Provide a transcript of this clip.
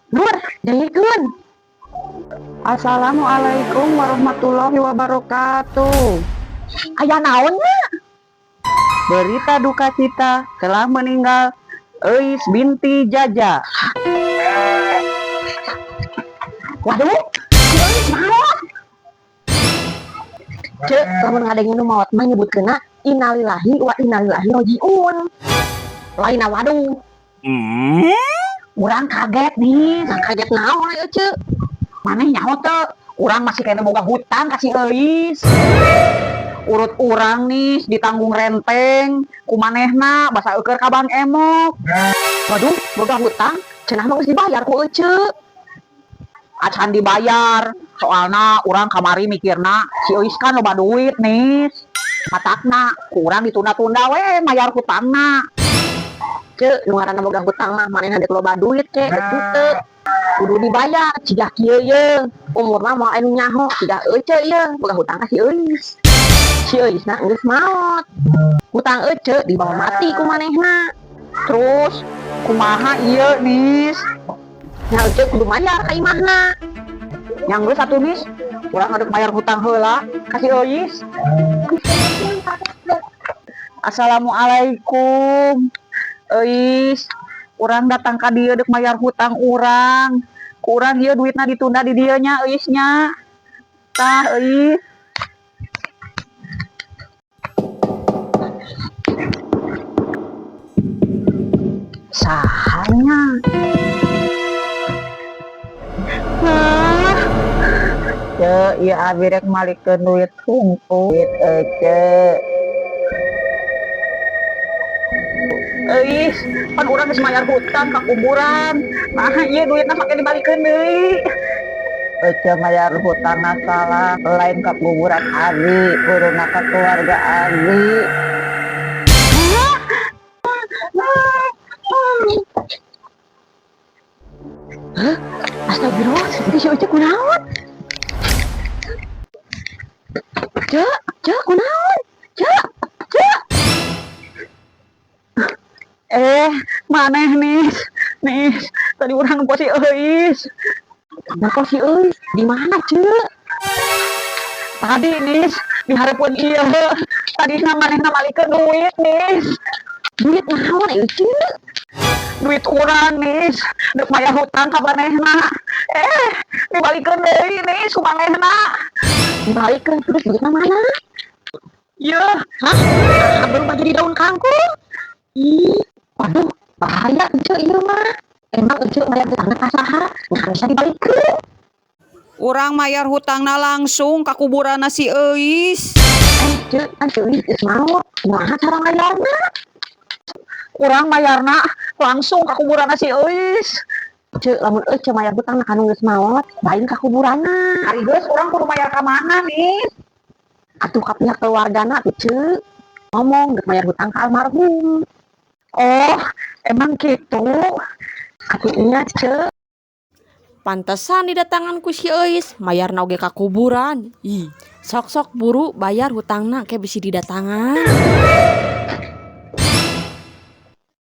Nur, dengekeun. Assalamualaikum warahmatullahi wabarakatuh. Aya naon nya? Berita duka cita, telah meninggal Euis binti Jaja. Waduh, si Euis maot. Cek, lamun ngadenge nu maot mah nyebutkeunna innalillahi wa inna ilaihi rajiun. Lain waduh. Urang kaget nih. Nah, kaget naon aya, Cek? Maneh nyaho teu? Urang masih keneh boga hutang ka si Euis. Urut urang nih ditanggung renteng ku manehna basa eueur ka Bang Emok. Waduh, boga hutang, cenah mah geus dibayar ku Ece. Acan dibayar. Soalna urang kamari mikirna si Euis kan loba duit nih. Matakna ku urang ditunda-tunda we mayar hutangna. Cek, nu ngaranna boga hutang mah manehna dek loba duit ke, dek teu. Kudu dibayar, cigah kieu ye. Umurna moal anu nyaho, cigah Ece ieu boga hutang ka si Euis. Si Euisna geus maot. Hutang Ece dibawa mati ku manehna. Terus kumaha ieu, Nis? Nya Ece kudu mayar ka imahna. Yang geus atuh, Nis, urang arek bayar hutang heula ka si Euis. Assalamualaikum. Euis, urang datang ka dieu dek mayar hutang urang. Ku urang ieu duitna ditunda di dieu nya, Euis nya. Tah, Euis. Saha nya? Hah? Ceu, ieu abi rek malikeun duit hungkul. Duit Ece. Euis, pan urang geus mayar hutang ka kuburan. Nah, ieu duitna make dibalikeun deui. Ece mayar hutangna salah, lain ka kuburan abi, kuduna ka keluarga abi. Hah? Astagfirullah, itu si Ece kunaon? Cek, Cek, kunaon? Cek, Cek. Maneh nih, nih, tadi urang nempo si Euis. Nempo si Euis, di mana, Cek? Tadi nih, di hareupeun ieu. Tadi manehna malikeun duit nih. Duit naon ieu, Cek? Duit urang nih, dek mayar hutang ka manehna. Dibalikeun deui nih ku manehna. Dibalikeun terus duitna mana? Yeuh. Hah? Berubah jadi daun kangkung? Ih, waduh, bahaya Ece ieu mah. Emang Ece mayar hutangna ka saha? Nah, bisa dibalikeun. Urang mayar hutangna langsung ka kuburanna si Euis. Ece, kan si Euis geus maot. Kumaha cara mayarna? Urang mayarna langsung ka kuburanna si Euis. Ece, lamun Ece mayar hutangna ka nu geus maot, lain ka kuburanna. Ari geus urang kudu mayar ka mana nih? Atuh ka pihak keluargana atuh, Ce. Ngomong dek mayar hutang ka almarhum. Oh, emang gitu? Atuh nya, Ce. Pantesan didatangan ku si Euis, mayarna oge ka kuburan. Ih, sok-sok buru bayar hutangna ke bisi didatangan.